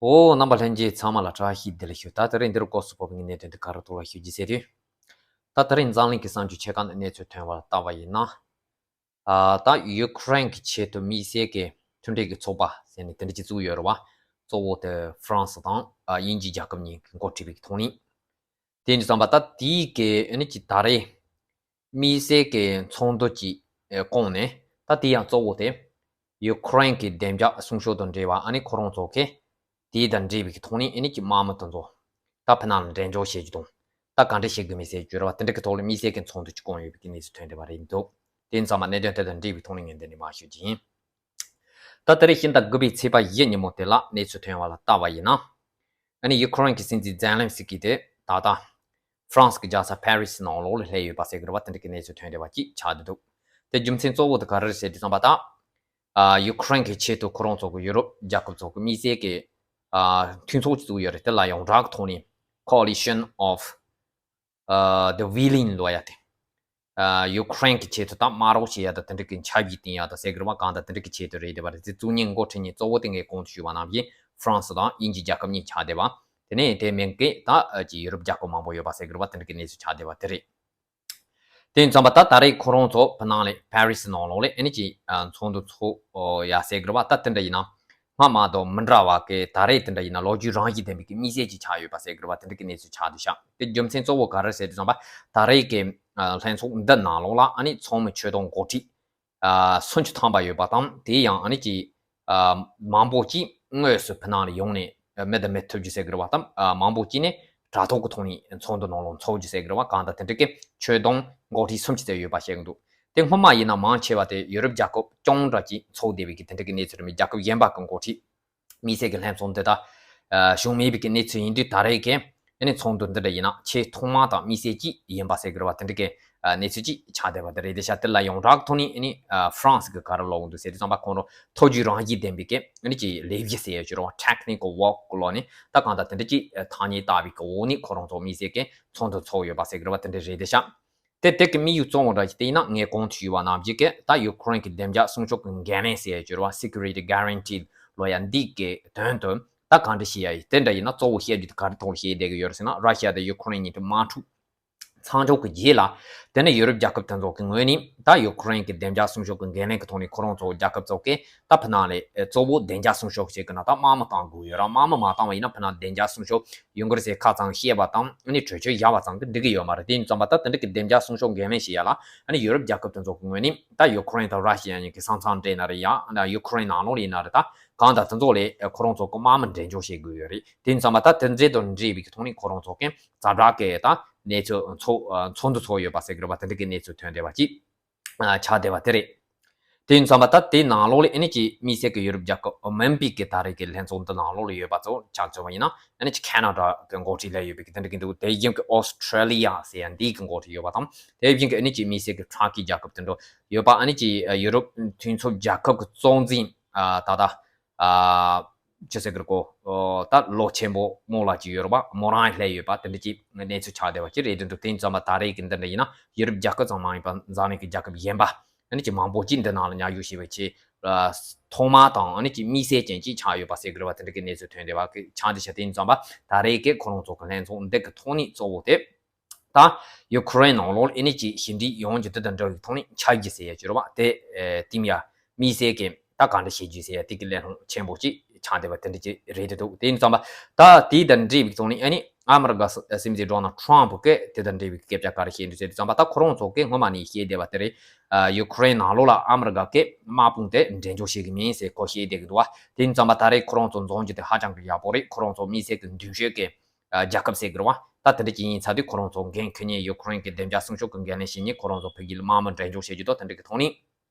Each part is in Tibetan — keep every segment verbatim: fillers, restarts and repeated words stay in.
ཨོ། རྣམ་པ་ལྷན་རྒྱས་ཚང་མ་ལ་བཀྲ་ཤིས་བདེ་ལེགས་ཞུ། ད་དེ་རིང་འདིར་སྐོར་སུ་ཕོབ་པའི་གནད་དོན་དེ་ག་རེ་ཐོག་ལ་ཞུ་རྒྱུ་ཟེར་དུས། ད་དེ་རིང་འཛམ་གླིང་གི་གསར་འགྱུར་ཆེ་ཁག་ནས་གནས་ཚུལ་ཐོན་པ་ལ་བལྟ་བ་ཡིན་ན། ཨ་ད་ཡུ་ཁུ་རེན་གྱི་ཆེད་དུ་དམིགས་བསལ་གྱི་མཐུན་སྒྲིལ་གྱི་ཚོགས་པ་ཟེར་ནས་དེ་འདྲ་ཅིག་བཙུགས་ཡོད་རེད་བ། གཙོ་བོ་དེ་ཧྥ་རན་སི་དང་ཨ་དབྱིན་ཇིའི་རྒྱལ་ཁབ་གཉིས་ཀྱིས་འགོ་ཁྲིད་པའི་ཐོག་ནས། དེ་ཡིན་དུས་ཙམ་པ་ད་དེའི་གི་ཨ་ནི་ཅིག་ད་རེས་དམིགས་བསལ་གྱི་ཚོགས་འདུ་ཅིག་ཨེ་བསྐོངས་ནས། ད་དེ་ཡང་གཙོ་བོ་དེ་ཡུ་ཁུ་རེན་གྱི་བདེ་འཇགས་སྲུང་སྐྱོབ་དང་འབྲེལ་བ་ཨ་ནི་ཁོ་རང་ཚོ་གི་དེ་དང་འབྲེལ་བའི་གི་ཐོག་ནས་ཨ་ནི་ཅིག་དམག་མི་དེ་ཚོ་ད་ཕ་ནང་ལ་འགྲེམས་འཇོག་བྱེད་རྒྱུ་དང་། ད་ག་འདྲ་བྱེད་དགོས་མིན་ཟེར་རྒྱུ་རེད་བ། དེ་འདྲ་གི་ཐོག་ལ་དམིགས་བསལ་གྱི་ཚོགས་འདུ་ཅིག་བསྐོངས་ཡོད་པའི་གི་གནས་ཚུལ་ཐོན་བསྡད་པ་རེད་འདུག་དེ་ཡིན་ཙང་མ་གནད་དོན་དེ་དང་འབྲེལ་བའི་ཐོག་ནས་ངས་འདི་ནས་མར་ཞུ་རྒྱུ་ཡིན། ད་ད་རེས་ཕྱི་ཟླ་དགུ་པའི་ཚེས་པ་བཞི་ཉིན་མོ་དེ་ལ་གནས་ཚུལ་ཐོན་པ་ལ་བལྟ་བ་ཡིན་ན། ཨ་ནི་ཡུ་ཁུ་རེན་གྱི་སྲིད་འཛིན་ཛེ་ལན་སི་ཀི་དེ་ད་ལྟ་ཧྥ་རན་སི་གི་རྒྱལ་ས་ཕ་རི་སི་ནང་ལོགས་ལ་སླེབས་ཡོད་པ་ཟེར་གི་རེད་བ། དེ་འདྲ་གི་གནས་ཚུལ་ཐོན་བསྡད་པ་ཅིག་ཆགས་བསྡད་འདུག་དེ་རྒྱུ་མཚན་གཙོ་བོ་དེ་ག་རེ་རེད་ཟེར་དུས་ཙམ་པ་ད། ཨ་ཡུ་ཁུ་རེན་གྱི་ཆེད་དུ་ཁོ་རང་ཚོ་གི་ཡུ་རོབ་རྒྱལ་ཁབ་ཚོ་གི་དམིགས་བསལ་གྱི་ཨ་མཐུན་ཚོགས་ཅིག་བཙུགས་ཡོད་རེད། དེ་ལ་ཡོངས་གྲགས་ཀྱི་ཐོག་ནས་Coalition of ཨ་the Willing ལབ་ཡ་དེ། ཨ་ཡུ་ཁུ་རེན་གྱི་ཆེད་དུ་ད་དམག་རོགས་བྱེད་ཡ་དང་དེ་འདྲ་གི་ཆབ་སྲིད་བསྟེན་ཡ་དང་ཟེར་གི་རེད་བ། གང་ལྟར་དེ་འདྲ་གི་ཆེད་དུ་རེད་བསྡད་པ་རེད། དེ་བཙུགས་མཁན་འགོ་ཁྲིད་མཁན་གཙོ་བོ་དེ་ངས་གོང་དུ་ཞུས་པ་ནང་བཞིན་ཧྥ་རན་སི་དང་དབྱིན་ཇིའི་རྒྱལ་ཁབ་གཉིས་ཆགས་བསྡད་པ། དེ་ནས་དེ་མིན་གི་ད་ཨ་ཅིག་ཡུ་རོབ་རྒྱལ་ཁབ་མང་པོ་ཡོད་པ་ཟེར་གི་རེད་བ། དེ་འདྲ་གི་གནས་ཚུལ་ཆགས་བསྡད་པ་དེ་རེད། དེ་ཡིན་ཙམ་པ་ད་ད་རེས་ཁོ་རང་ཚོ་ཕ་ནང་ལ་ཕ་རི་སི་ནང་ལོགས་ལ་ཨ་ནི་ཅིག་ཨ་ཚོགས་འདུ་ཚོགས་ཡ་ཟེར་གི་རེད་བ། ད་དེ་འདྲ་ཡིན་ན་སྔ་མ་དང་མི་འདྲ་བ་གི་ད་རེས་དེ་འདྲ་ཡིན་ན་ལོ་རྒྱུས་རང་བཞིན་ལྡན་པའི་གི་དམིགས་བསལ་ཅིག་ཆགས་ཡོད་པ་ཟེར་གི་རེད་བ། དེ་འདྲ་གི་གནས་ཚུལ་ཆགས་འདུག་ཤག་དེ་རྒྱུ་མཚན་གཙོ་བོ་ག་རེ་ཟེར་དུས་ཙམ་པ་ད་རེས་ཀྱི་ཨ་ལྷན་ཚོགས་འདི་ནང་ལོགས་ལ་ཨ་ནི་ཚོགས་མི་ཆོད་དོན་འགོ་ཁྲིད་ཨ་སུམ་ཅུ་ཐམ་པ་ཡོད་པ་དང་། དེ་ཡང་ཨ་ནི་ཅིག་ཨ་མང་པོ་ཅིག་དངོས་སུ་ཕ་ནང་ལ་ཡོང་ནས་མི་དང་མི་ཐུག་རྒྱུ་ཟེར་གི་རེད་བ། དང་ཨ་མང་པོ་ཅིག་ནས་དྲ་ཐོག་གི་ཐོག་ནས་ཚོགས་འདུ་ནང་ལ་འཚོགས་རྒྱུ་ཟེར་གི་རེད་བ། གང་ལྟར་དེ་འདྲ་གི་ཆོད་དོན་འགོ་ཁྲིད་སུམ་ཅུ་ཙམ་ཡོད་པ་བཤད་གི་འདུག་དེ་སྔོན་མ་ཡིན་ན་མང་ཆེ་བ་དེ་ཡུ་རོབ་རྒྱལ་ཁབ་རྐྱང་འདྲ་ཅིག་ཚོགས་བསྡད་པའི་གི་དེ་འདྲ་གི་གནས་ཚུལ་རེད། མི་རྒྱལ་ཁབ་གཞན་པ་གི་འགོ་ཁྲིད་དམིགས་བསལ་གྱི་ལྷན་ཚོགས་འདི་དག་ཨ་བྱུང་མེད་པའི་གི་གནས་ཚུལ་ཡིན་དུས། ད་རེས་ཀྱི་ཨ་ནི་ཚོགས་འདུ་འདི་འདྲ་ཡིན་ན་ཆེས་ཐོག་མ་དང་དམིགས་བསལ་གྱི་ཡིན་པ་ཟེར་གི་རེད་བ། དེ་འདྲ་གི་ཨ་གནས་ཚུལ་ཅིག་ཆགས་བསྡད་པ་དེ་རེད། དེ་ཤ་དེ་ལ་ཡོངས་གྲགས་ཐོག་ནས་ཨ་ནི་ཨ་ཧྥ་རན་སི་གི་ག་རེ་ལབ་འདུག་ཟེར་དུས་ཙམ་པ་ཁོང་རང་ཐབས་ཇུས་རང་བཞིན་ལྡན་པའི་གི་ཨ་ནི་ཅིག་ལས་གཞི་ཟེར་ཡ་ཅིག་རེད་བ། Technical work ལབ་ནས་ད་གང་ལྟར་དེ་འདྲ་ཅིག་ཐག་ཉེ་ལྟ་བའི་གི་འོག་ནས་ཁོ་རང་ཚོ་དམིགས་བསལ་གྱི་ཚོགས་འདུ་ཚོགས་ཡོད་པ་ཟེར་གི་རེད་བ། དེ་འདྲ་རེད། དེ་ཤ། དེ་དེ་གི་དམིགས་ཡུལ་གཙོ་བོ་འདྲ་ཞིག་དེ་ཡིན་ན། ངས་གོང་དུ་ཞུས་པ་ནང་བཞིན་གྱི་ད་ཡུ་ཁུ་རེན་གྱི་བདེ་འཇགས་སྲུང་སྐྱོབ་ཀྱི་འགན་ལེན་ཟེར་ཡ་ཅིག་རེད་བ། Security Guarantee ལབ་ཡ་འདི་གི་དོན་དུ་ད་གང་འདྲ་བྱེད་ཡ་ཡིན། དེ་འདྲ་ཡིན་ན་གཙོ་བོ་བཤད་རྒྱུ་དེ་ག་རེ་ཐོག་ལ་བཤད་བསྡད་ཀྱི་ཡོད་རེད་ཟེར་ན། ར་ཤི་ཡ་དང་ཡུ་ཁུ་རེན་གཉིས་དེ་དམག་འཁྲུག་མཚམས་འཇོག་གི་རྗེས་ལ། དེ་ནས་ཡུ་རོབ་རྒྱལ་ཁབ་དེ་ཚོ་གི་ངོས་ནས་ད་ཡུ་ཁུ་རེན་གྱི་བདེ་འཇགས་སྲུང་སྐྱོབ་ཀྱི་འགན་ལེན་གྱི་ཐོག་ནས་ཁོ་རང་ཚོ་རྒྱལ་ཁབ་ཚོ་གི་ད་ཕ་ནང་ལ་ཨེ་གཙོ་བོ་བདེ་འཇགས་སྲུང་སྐྱོབ་བྱེད་ཀྱི་ན་ད་དམག་མི་བཏང་དགོས་ཡོད་ར། དམག་མི་མ་བཏང་བ་ཡིན་ན་ཕ་ནང་བདེ་འཇགས་སྲུང་སྐྱོབ་ཡོང་གི་རེད་ཟེར་ཁ་ཚང་བཤད་པ་དང་ཨ་ནི་གྲོས་ཆོད་བཞག་པ་ཙམ་གྱིས་འགྲིག་གི་ཡོད་མ་རེད། དེ་ཡིན་ཙམ་པ་ད་དེ་འདྲ་གི་བདེ་འཇགས་སྲུང་སྐྱོབ་འགན་ལེན་བྱེད་ཡ་ལ་ཨ་ནི་ཡུ་རོབ་རྒྱལ་ཁབ་དེ་ཚོ་གི་ངོས་ནས་ད་ཡུ་ཁུ་རེན་དང་ར་ཤི་ཡ་གཉིས་ཀྱི་ས་མཚམས་འདྲེས་ན་རེད་ཡ། ཡུ་ཁུ་རེན་ནང་ལོགས་ལ་ཡིན་ན་རེད། ད་གང་ལྟར་དེ་ཚོ་ལ་ཁོ་རང་ཚོ་གི་དམག་མི་འགྲེམས་འཇོག་བྱེད་དགོས་ཡོད་རེད། དེ་ཡིན་ཙམ་པ་ད་དེ་འདྲའི་དང་འབྲེལ་བའི་གི་ཐོག་ནས་ཁོ་རང་ཚོ་གི་ཛ་དྲག་གི་ད་གནས་ཚུལ་ཚོགས་ཚོགས་འདུ་ཚོགས་ཡོད་པ་ཟེར་གི་རེད་བ། དེ་འདྲ་གི་གནས་ཚུལ་ཐོན་བསྡད་པ་ཅིག་ཆགས་བསྡད་པ་དེ་རེད། དེ་ཡིན་ཙམ་པ་ད་དེའི་ནང་ལོགས་ལ་ཨ་ནི་ཅིག་དམིགས་བསལ་གྱི་ཡུ་རོབ་རྒྱལ་ཁབ་མིན་པའི་གི་ད་རེས་ཀྱི་ལྷན་ཚོགས་འདི་ནང་ལོགས་ལ་ཡོད་པ་ཚོ་ཆ་མཚོན་པ་ཡིན་ན། ཨ་ནི་ཅིག་ཁེ་ན་ཌ་གི་འགོ་ཁྲིད་ལ་ཡོད་པའི་གི་དེ་འདྲ་གི་འདུག་དེ་བཞིན་གྱི་ཨོ་སི་ཁྲེ་ལི་ཡ་ཟེར་ཡ་འདིའི་གི་འགོ་ཁྲིད་ཡོད་པ་དང་། དེ་བཞིན་གྱི་ཨ་ནི་ཅིག་དམིགས་བསལ་གྱི་ཊར་ཀི་རྒྱལ་ཁབ་དེ་འདྲ་ཡོད་པ། ཨ་ནི་ཅིག་ཡུ་རོབ་མཐུན་ཚོགས་རྒྱལ་ཁབ་ཀྱི་གཙོ་འཛིན་ཨ་ད་ལྟ་ཨ་ཅི་ཟེར་གི་རེད་གོ། ཨོ་ད་ལོ་ཆེན་པོ་མོ་ལ་ཅིག་ཡོད་རེད་པ། མོ་རང་སླེབས་ཡོད་པ། དེ་འདྲ་ཅིག་གནས་ཚུལ་ཆགས་བསྡད་པ་ཅིག་རེད། དེ་འདྲ་དེ་ཡིན་ཙམ་པ་ད་རེས་ཀྱི་འདི་འདྲ་ཡིན་ན་ཡུ་རོབ་རྒྱལ་ཁབ་ཙམ་མ་ཡིན་པ་འཛམ་གླིང་གི་རྒྱལ་ཁབ་གཞན་པ་ཨ་ནི་ཅིག་མང་པོ་ཅིག་འདི་ནང་ལ་མཉམ་ཞུགས་བྱས་པའི་ཆེས་ཨ་ཐོག་མ་དང་ཨ་ནི་ཅིག་དམིགས་བསལ་ཅན་ཅིག་ཆགས་ཡོད་པ་ཟེར་གི་རེད་བ། དེ་འདྲ་གི་གནས་ཚུལ་ཐོན་བསྡད་པ་གི་ཆགས་འདི་ཆ། དེ་ཡིན་ཙམ་པ་ད་རེས་ཀྱི་ཁོ་རང་ཚོ་གི་ལྷན་ཚོགས་འདི་གི་ཐོག་ནས་གཙོ་བོ་དེ། ད་ཡུ་ཁུ་རེན་ནང་ལོགས་ཨ་ནི་ཅིག་ཞི་འགྲིག་ཡོང་རྒྱུ་དེ་དང་འབྲེལ་བའི་ཐོག་ནས་ཆ་རྒྱུས་ཟེར་ཡ་ཅིག་རེད་བ། དེ་ཨེ་དེ་ཡ་དམིགས་བསལ་གྱི་ད་ག་འདྲ་བྱེད་རྒྱུ་ཟེར་ཡ་དེ་གི་གླེང་སློང་ཆེན་པོ་ཅིག་ཆགས་བསྡད་པ་དེ་འདྲ་ཅིག་རེད་འདུག་དེ་ཡིན་ཙམ་པ་ད་དེ་དང་འབྲེལ་བའི་ཐོག་ནས་ཨ་ནི་ཨ་མི་རི་ཀ་སྲིད་འཛིན་ཌོ་ནལ་ཊམ་གིས་དེ་དང་འབྲེལ་བའི་སྐད་ཆ་ག་རེ་བཤད་འདུག་ཟེར་དུས་ཙམ་པ། ད་ཁོ་རང་ཚོ་གིས་སྔོན་མ་ནས་བཤད་བསྡད་པ་དེ་རེད། ཨ་ཡུ་ཁུ་རེན་ནང་ལོགས་ལ་ཨ་མི་རི་ཀ་གིས་དམག་དཔུང་དེ་འགྲེམས་འཇོག་བྱེད་ཀྱི་མིན་ཟེར་ཁོ་བཤད་བསྡད་ཀྱི་འདུག་བ། དེ་ཡིན་ཙམ་པ་ད་རེས་ཁོ་རང་ཚོ་འཛོམས་རྒྱུ་དེ་ཧ་ཅང་གི་ཡག་པོ་རེད། ཁོ་རང་ཚོ་དམིགས་བསལ་གྱི་མདུན་ཤོས་ཀྱི་ཨ་རྒྱལ་ཁབ་ཟེར་གི་རེད་བ། ད་དེ་འདྲ་ཅིག་ཡིན་ཚར་དུས་ཁོ་རང་ཚོ་འགན་འཁུར་མཁན། ཡུ་ཁུ་རེན་གྱི་བདེ་འཇགས་སྲུང་སྐྱོབ་ཀྱི་འགན་ལེན་བྱེད་མཁན། ཁོ་རང་ཚོ་ཕ་གི་ལ་དམག་མི་འགྲེམས་འཇོག་བྱེད་རྒྱུ་དང་དེ་འདྲ་གི་ཐོག་ནས་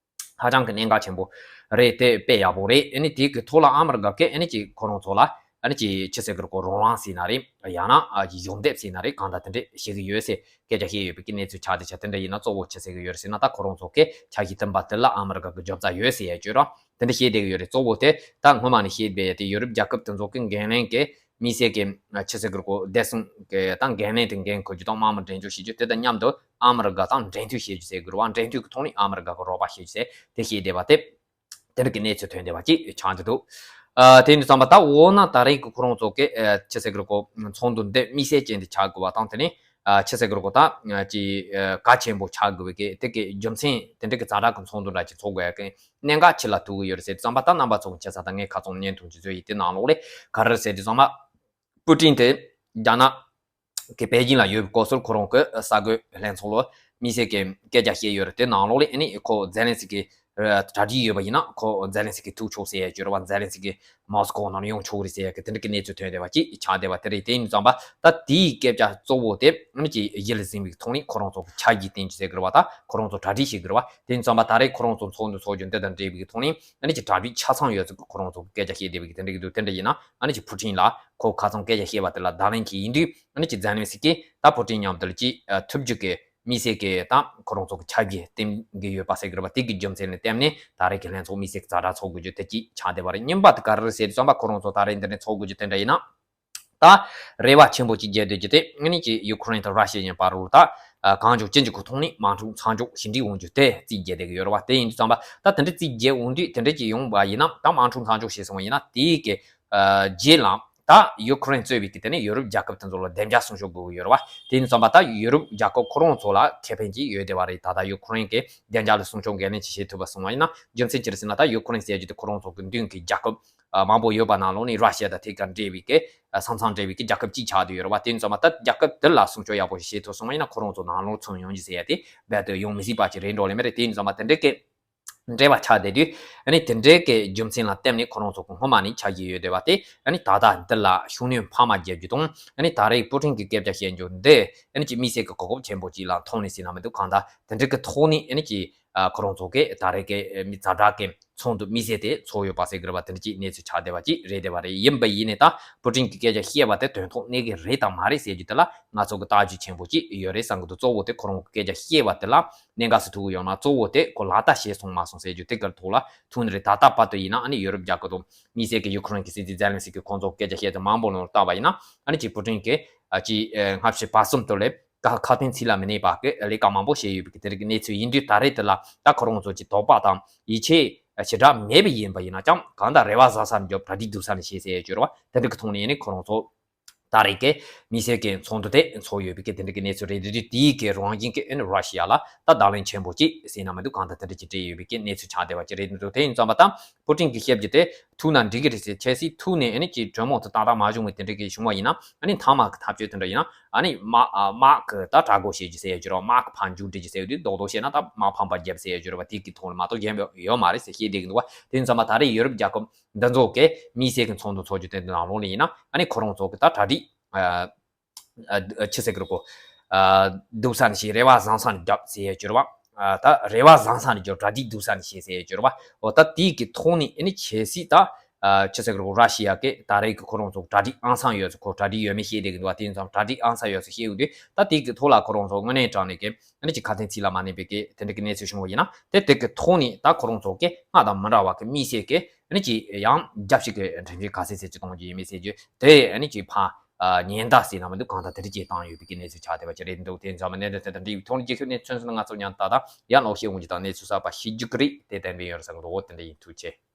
ཧ་ཅང་གི་གནད་འགག་ཆེན་པོ་རེད། དེ་དཔེ་ཡག་པོ་རེད། ཨ་ནི་དེ་གི་ཐོག་ལ་ཨ་མི་རི་ཀ་གིས་ཨ་ནི་ཅིག་ཁོ་རང་ཚོ་ལ་ཨ་ནི་ཅིག་ཅི་ཟེར་གི་རེད་གོ། རོགས་རམ་ཟེར་ན་རེད། ཡང་ན་ཨ་ཅིག་གཞོགས་འདེགས་ཟེར་ན་རེད། གང་ལྟར་དེ་འདྲ་བྱེད་གི་ཡོད་ཟེར་སྐད་ཆ་བཤད་ཡོད་པའི་གི་གནས་ཚུལ་ཆགས་བསྡད་ཆ། དེ་འདྲ་ཡིན་ན་གཙོ་བོ་ཅི་ཟེར་གི་ཡོད་རེད་ཟེར་ན། ད་ཁོ་རང་ཚོ་གིས་ཆ་ཤས་བསྟུན་པ་དེ་ལ་ཨ་མི་རི་ཀ་གི་རྒྱབ་རྩ་ཡོད་ཟེར་ཡ་ཅིག་རེད། དེ་འདྲ་བཤད་བསྡད་ཀྱི་ཡོད་རེད། གཙོ་བོ་དེ་ད་སྔོན་མ་ནས་བཤད་བསྡད་ཡ་དེ་ཡུ་རོབ་རྒྱལ་ཁབ་དེ་ཚོ་གི་འགན་ལེན་གྱི་དམིགས་བསལ་གྱི་ཆི་ཟེར་གི་རེད་གོ། བདེ་སྲུང་གི་ད་འགན་ལེན་དེ་འགན་འཁུར་རྒྱུ་དང་དམག་མི་འགྲེམས་འཇོག་བྱེད་རྒྱུ་དེ་དང་མཉམ་དུ་ཨ་མི་རི་ཀ་དང་འབྲེལ་མཐུད་བྱེད་རྒྱུ་ཟེར་གི་རེད་བ། འབྲེལ་མཐུད་ཀྱི་ཐོག་ནས་ཨ་མི་རི་ཀ་གི་རོགས་པ་བྱེད་རྒྱུ་ཟེར་དེ་བཤད་བསྡད་པ་དེ། དེ་འདྲ་གི་གནས་ཚུལ་ཐོན་བསྡད་པ་ཅིག་ཆགས་བསྡད་འདུག་ཨ་དེ་ཡིན་དུས་ཙམ་པ་ད་འོ་ན་ད་རེས་ཀྱི་ཁོ་རང་ཚོ་གི་ཨ་ཆི་ཟེར་གི་རེད་གོ། ཚོགས་འདུ་འདི་དམིགས་བསལ་ཅན་དུ་ཆགས་དགོས་པ་དང་དེ་ནས་ཨ་ཆི་ཟེར་གི་རེད་གོ། ད་ཨ་ཅི་ཨ་གལ་ཆེན་པོ་ཆགས་དགོས་པའི་གི་དེ་གི་རྒྱུ་མཚན་དེ་འདྲ་གི་ཛ་དྲག་གི་ཚོགས་འདུ་འདྲ་ཅིག་ཚོགས་དགོས་ཡ་གི་གནད་འགག་ཅི་ལ་ཐུག་གི་ཡོད་རེད་ཟེར་དུས་ཙམ་པ། ད་རྣམ་པ་ཚོ་གི་ཆ་ཚང་ད་ངས་ཁ་ཚོན་བརྙན་ཐུང་ཅིག་བཟོས་ཡིན། དེ་ནང་ལོགས་ལས་ག་རེ་ཟེར་དུས་ཙམ་པ། པུ་ཏིན་དེ་རྒྱ་ནག་གི་པེ་ཅིན་ལ་ཡོད་པའི་སྐོར་སོགས་ཁོ་རང་གི་གསར་འགོད་ལྷན་ཚོགས་ལ་དམིགས་བསལ་གྱི་སྐད་ཆ་བཤད་ཡོད་རེད། དེ་ནང་ལོགས་ལ་ཨ་ནི་ཁོ་ཛེ་ལན་སི་ཀི་གྲ་སྒྲིག་ཡོད་པ་ཡིན་ན་ཁོ་ཛེ་ལན་སི་ཀི་ཐུག་ཆོག་ཟེར་ཡ་ཅིག་ཡོད་རེད་བ། ཛེ་ལན་སི་ཀི་མོ་སི་ཀོ་ནང་ཡོང་ཆོག་རེད་ཟེར་ཡ་གི་དེ་འདྲ་གི་གནས་ཚུལ་ཐོན་བསྡད་པ་ཅིག་ཆགས་བསྡད་པ་དེ་རེད། དེ་ཡིན་ཙང་པ་ད་དེའི་སྐད་ཆ་གཙོ་བོ་དེ་ཨ་ནི་ཅིག་གཞི་ལ་འཛིན་པའི་ཐོག་ནས་ཁོ་རང་ཚོ་གི་ཆ་རྒྱུས་བསྟན་རྒྱུ་ཟེར་གི་རེད་བ། ད་ཁོ་རང་ཚོ་གྲ་སྒྲིག་བྱེད་གི་རེད་བ། དེ་ཡིན་ཙང་པ་ད་རེས་ཁོ་རང་ཚོ་ཚོགས་འདུ་ཚོགས་རྒྱུ་འདི་དང་འབྲེལ་བའི་ཐོག་ནས་ཨ་ནི་ཅིག་གྲ་སྒྲིག་ཆ་ཚང་ཡོད་ཚུལ་གི་ཁོ་རང་ཚོ་གི་སྐད་ཆ་བཤད་བསྡད་པའི་གི་དེ་འདྲ་གི་འདུག་དེ་འདྲ་ཡིན་ན། ཨ་ནི་ཅིག་ཕུ་ཀྲིན་ལ་ཁོ་ཁ་ཚོན་སྐད་ཆ་བཤད་པ་དེ་ལ་བརྡ་ལན་གྱི་ཡིན་དུས། ཨ་ནི་ཅིག་ཛེ་ལན་སི་ཀི་ད་ཕུ་ཀྲིན་མཉམ་དུ་ལ་ཅིག་ཨ་ཐུག་རྒྱུ་གི་དམིགས་བསལ་གྱི་ད་ཁོ་རང་ཚོ་གི་ཆ་རྒྱུས་བསྟན་གྱི་ཡོད་པ་ཟེར་གི་རེད་བ། དེ་གི་རྒྱུ་མཚན་ལ་བརྟེན་ནས་ད་རེས་ཀྱི་ལྷན་ཚོགས་དམིགས་བསལ་གྱི་ཛ་དྲག་ཚོགས་དགོས་རྒྱུ་དེ་ཅིག་ཆགས་བསྡད་པ་རེད། གཉིས་པ་དེ་ག་རེ་རེད་ཟེར་དུས་ཙམ་པ། ཁོ་རང་ཚོ་ད་རེས་འདི་ནས་ཚོགས་དགོས་རྒྱུ་དེ་འདྲ་ཡིན་ན། ད་རེ་བ་ཆེན་པོ་ཅིག་བརྒྱབ་སྡོད་རྒྱུ་དེ་ཨ་ནི་ཅིག་ཡུ་ཁུ་རེན་དང་ར་ཤི་ཡའི་བར་ལ་ད་ཨ་གང་བྱུང་ཅི་བྱུང་གི་ཐོག་ནས་དམག་འཁྲུག་མཚམས་འཇོག་ཞི་འགྲིག་ཡོང་རྒྱུ་དེ་རྩིས་རྒྱག་བསྡད་ཀྱི་ཡོད་རེད་བ། དེ་ཡིན་དུས་ཙམ་པ་ད་དེ་འདྲ་རྩིས་རྒྱག་འོང་དུས་དེ་འདྲ་ཅིག་ཡོང་བ་ཡིན་ན། ད་དམག་འཁྲུག་མཚམས་འཇོག་བྱས་སོང་བ་ཡིན་ན། དེའི་གི་ཨ་རྗེས་ལ་ད་ཡུ་ཁུ་རེན་གཙོས་པའི་གི་དེ་ནས་ཡོ་རོབ་རྒྱལ་ཁབ་དེ་ཚོ་ལ་བདེ་འཇགས་སྲུང་སྐྱོབ་དགོས་ཀྱི་ཡོད་རེད་བ། དེ་ཡིན་དུས་ཙམ་པ་ད་ཡོ་རོབ་རྒྱལ་ཁབ་ཁོ་རང་ཚོ་ལ་ཁེ་ཕན་ཅིག་ཡོད་བསྡད་པ་རེད། ད་ལྟ་ཡུ་ཁུ་རེན་གི་བདེ་འཇགས་ལ་སྲུང་སྐྱོབ་འགན་ལེན་ཅིག་བྱེད་ཐུབ་པ་སོང་བ་ཡིན་ན། རྒྱུ་མཚན་ཅི་རེད་ཟེར་ན། ད་ཡུ་ཁུ་རེན་ཟེར་རྒྱུ་དེ་ཁོ་རང་ཚོ་གི་མདུན་གི་རྒྱལ་ཁབ་ཨ་མང་པོ་ཡོད་པ་ནང་ལོགས་ནས་ར་ཤི་ཡ་དང་ཐད་ཀར་འབྲེལ་བའི་གི་ཨ་ས་མཚམས་འབྲེལ་བའི་གི་རྒྱལ་ཁབ་གཅིག་ཆགས་བསྡད་ཡོད་རེད་བ། དེ་ཡིན་དུས་ཙམ་པ་ད་རྒྱལ་ཁབ་དེ་ལ་སྲུང་སྐྱོབ་ཡག་པོ་ཞིག་བྱེད་ཐུབ་སོང་བ་ཡིན་ན། ཁོ་རང་ཚོ་ནང་ལོགས་མཚོན་ཡོང་རྒྱུ་ཟེར་ཡ་དེ་རྦད་དེ་ཡོང་མི་སྲིད་པ་ཅིག་རེད་འགྲོ་ལེ་མ་རེད། དེ་ཡིན་དུས་ཙམ་པ་དེ་འདྲའི་གི་འབྲེལ་བ་ཆགས་བསྡད་དུས། ཨ་ནི་དེ་འདྲའི་གི་རྒྱུ་མཚན་ལ་བརྟེན་ནས་ཁོ་རང་ཚོ་གི་སྔོན་མ་ནས་ཆ་རྒྱུས་ཡོད་བསྡད་པ་དེ་ཨ་ནི་ད་ལྟ་འདི་ལ་ཤུགས་སྣོན་འཕར་མ་རྒྱག་རྒྱུ་དང་། ཨ་ནི་ད་རེས་པུ་ཀྲིན་གྱི་སྐད་ཆ་བཤད་རྒྱུ་འདི་ཨ་ནི་ཅིག་དམིགས་བསལ་གྱི་གོ་སྐབས་ཆེན་པོ་ཅིག་ལ་མཐོང་ནས་ཟེར་ན་མི་འདུག་གང་ལྟར་དེ་འདྲ་གི་ཐོག་ནས་ཨ་ནི་ཅིག་ཨ་ཁོ་རང་ཚོ་གི་ད་རེས་ཀྱི་ཨ་མི་ཛ་དྲག་གི་ཚོགས་འདུ་དམིགས་བསལ་དེ་ཚོགས་ཡོད་པ་ཟེར་གི་རེད་བ། དེ་འདྲ་ཅིག་གནས་ཚུལ་ཆགས་བསྡད་པ་ཅིག་རེད་བསྡད་པ་རེད། ཡིན་པ་ཡིན་ནས་ད་པུ་ཀྲིན་གྱི་སྐད་ཆ་བཤད་པ་དེ་དོན་ཐོག་གནས་ཀྱི་རེད་དང་མ་རེད་ཟེར་རྒྱུ་དེ་ལ་ང་ཚོ་གི་ལྟ་རྒྱུ་ཆེན་པོ་ཅིག་ཡོད་རེད་བསམ་གི་འདུག་གཙོ་བོ་དེ་ཁོ་རང་གི་སྐད་ཆ་བཤད་པ་དེ་ལ་གནད་འགག་སུ་ཐུག་གི་ཡོད་ན། གཙོ་བོ་དེ་ཁོ་ལག་བསྟར་བྱས་སོང་མ་སོང་ཟེར་རྒྱུ་དེ་གར་ཐུག་ལ་ཐུག་ནི་རེད། ད་ལྟ་བར་དུ་ཡིན་ན་ཨ་ནི་ཡོ་རོབ་རྒྱལ་ཁབ་དང་དམིགས་བསལ་གྱི་ཡུ་ཁུ་རེན་གྱི་སྲིད་འཛིན་ཛེ་ལན་སི་ཀི་ཁོང་ཚོ་སྐད་ཆ་བཤད་དེ་མང་པོ་ལ་བལྟས་པ་ཡིན་ན། ཨ་ནི་ཅིག་པུ་ཀྲིན་གྱིས་ཨ་ཅིག་ཨ་སྔ་ཕྱི་བར་གསུམ་དུ་ལས་ཀ་ཁ་དན་ཚིག་ལ་མི་གནས་པ་གི་ལས་ཀ་མང་པོ་བྱས་ཡོད་པའི་དེ་རིགས་གནས་ཚུལ་ཡིན་དུས། ད་རེས་དེ་ལ་ད་ཁོ་རང་ཚོ་ཅིག་དོགས་པ་དང་ཡིད་ཆེས་ཞེ་དྲག་མེད་པ་ཡིན་པ་ཡིན་ན་ཀྱང་། གང་ལྟར་རེ་བ་བཟང་ས་ནས་རྒྱོབ། གྲ་སྒྲིག་སྡུག་ས་ནས་བྱེད་ཟེར་ཡོད་ཅོར་བ་དེ་འདྲ་གི་ཐོག་ནས་ཡིན་ནའི་ཁོ་རང་ཚོ་ད་རེས་ཀྱི་དམིགས་བསལ་གྱི་ཚོགས་འདུ་དེ་ཚོགས་ཡོད་པའི་གི་དེ་འདྲ་གི་གནས་ཚུལ་རེད། དེ་དུས་དེའི་གི་རང་བཞིན་གྱི་ཨ་ནི་ར་ཤི་ཡ་ལ་ད་བརྡ་ལན་ཆེན་པོ་ཅིག་ཟེར་ན་མི་འདུག་གང་ལྟར་དེ་འདྲ་ཅིག་སྤྲད་ཡོད་པའི་གི་གནས་ཚུལ་ཆགས་བསྡད་པ་ཅིག་རེད་འདུག་དེ་ཡིན་ཙང་པ་ད་པུ་ཀྲིན་གྱིས་བཤད་རྒྱུ་དེ་ཐུག་ན་འགྲིག་གི་རེད་ཟེར། གལ་སྲིད་ཐུག་ནས་ཨ་ནི་ཅིག་གྲོས་མོལ་དེ་ཏག་ཏག་མ་བྱུང་བའི་དེ་འདྲ་གི་བྱུང་བ་ཡིན་ན། ཨ་ནི་མཐའ་མ་གི་ཐག་གཅོད་དེ་འདྲ་ཡིན་ན། ཨ་ནི་དམག་ཨ་དམག་གི་ད་དྲག་རྒོལ་བྱེད་རྒྱུ་ཟེར་ཡ་ཅོར་བ། དམག་གི་ཕར་མཇུག་སྒྲིལ་རྒྱུ་ཟེར་ཡ་དུས་རྡོག་རྡོག་བཤད་ན་ད་དམག་ཕམ་པར་རྒྱབ་ཟེར་ཡ་ཅོར་བ་དེ་གི་ཐོག་ལ་མ་གཏོགས་གཞན་པ་ཡོད་མ་རེད་ཟེར་བཤད་བསྡད་ཀྱི་འདུག་བ། དེ་ཡིན་ཙང་པ་ད་རེས་ཡོ་རོབ་རྒྱལ་ཁབ་འདི་ཚོ་གི་དམིགས་བསལ་གྱི་ཚོགས་འདུ་ཚོགས་རྒྱུ་དེ་ནང་ལོགས་ལ་ཡིན་ན། ཨ་ནི་ཁོ་རང་ཚོ་གི་ད་གྲ་སྒྲིག་ཨ་ཨ་ཨ་ཆི་ཟེར་གི་རེད་གོ། ཨ་སྡུག་ས་ནས་བྱེད། རེ་བ་བཟང་ས་ནས་རྒྱོབ་ཟེར་ཡ་ཅོར་བ། ཨ་ད་རེ་བ་བཟང་ས་ནས་རྒྱོབ། གྲ་སྒྲིག་སྡུག་ས་ནས་བྱེད་ཟེར་ཡ་ཅོར་བ། འོ་ད་དེའི་གི་ཐོག་ནས་ཨ་ནི་གལ་སྲིད་ད་ཨ་ཆི་ཟེར་གི་རེད་གོ། ར་ཤི་ཡ་གི་ད་རེས་གི་ཁོ་རང་ཚོ་གྲ་སྒྲིག་ཨང་སང་ཡོད་ཚོ། ཁོ་གྲ་སྒྲིག་ཡོད་མེད་བཤད་བསྡད་གི་འདུག་བ། དེ་ཡིན་ཙང་གྲ་སྒྲིག་ཨང་སང་ཡོད་ཚོ་བཤད་ཡོང་དུས། ད་དེའི་གི་ཐོག་ལ་ཁོ་རང་ཚོ་དངོས་གནས་དྲང་གནས་གི་ཨ་ནི་ཅིག་ཁ་དན་ཚིག་ལ་མ་གནས་པའི་གི་དེ་འདྲ་གི་གནས་ཚུལ་བྱུང་བ་ཡིན་ན། དེ་དེ་གི་ཐོག་ནས་ད་ཁོ་རང་ཚོ་གི་སྔར་དང་མི་འདྲ་བ་གི་དམིགས་བསལ་གི་ཨ་ནི་ཅིག་ཡང་རྒྱབ་ཤིག་གི་དྲན་རྒྱུ་ག་ཚད་ཚད་ཅིག་གཏོང་རྒྱུ་ཡིན་མིན་ཟེར་རྒྱུ་དེ་ཨ་ནི་ཅིག་ཕ་ཨ་ཉེན་བརྡ་ཟེར་ན་མི་འདུག་གང་ལྟར་དེ་འདྲ་ཅིག་བཏང་ཡོད་པའི་གི་གནས་ཚུལ་ཆགས་བསྡད་པ་ཅིག་རེད་འདུག་དེ་ཡིན་ཙང་མ་གནད་དོན་དེ་དང་འབྲེལ་བའི་ཐོག་ནས་རྒྱལ་ཁབ་གནས་ཚུལ་ཚོད་འཛིན་ང་ཚོ་ཉན་ད་ད་ཡང་ལོག་ཤེས་འོང་རྒྱུ་དང་གནས་ཚུལ་གསར་པ་ཤེས་རྒྱུ་གི་རེད། དེ་བསྟན་པའི་ཡོད་རེད་བསམ་གི་འདུག་འོ་དེ་འདྲ་ཡིན། ཐུགས་རྗེ་ཆེ།